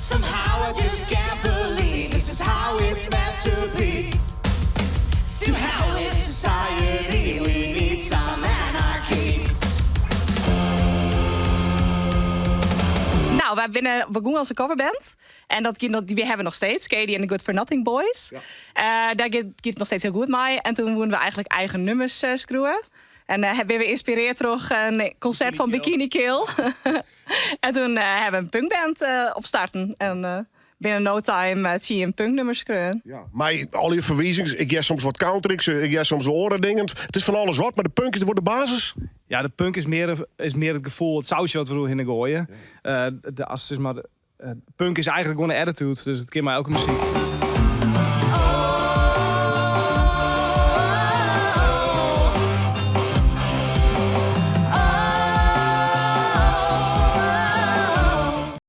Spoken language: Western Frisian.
Somehow I just can't believe this is how it's meant to be. To hell with society, we need some anarchy. Nou, wy binne begûn as in coverband. En dat giet, dy hawwe we noch steeds. Katie and the Good for Nothing Boys. Dêr giet it noch steeds hiel goed mei. En doe woene we eigentlik eigen nûmers skriuwe. En binne we ynspirearre troch in konsert fan Bikini Kill. En doe hawwe we in punkband opstarten. En binnen no time 10 punknûmers skreaun. Ja. Mar al dy ferwizings, ik hear soms wat country, ik hear soms oare dingen. It is fan alles wat, mar de punk is de basis. Ja, de punk is mear it gefoel, it sausje dat we derhinne goaie. As, sis mar, punk is eigentlik gewoan in attitude, dus it kin mei elke muzyk.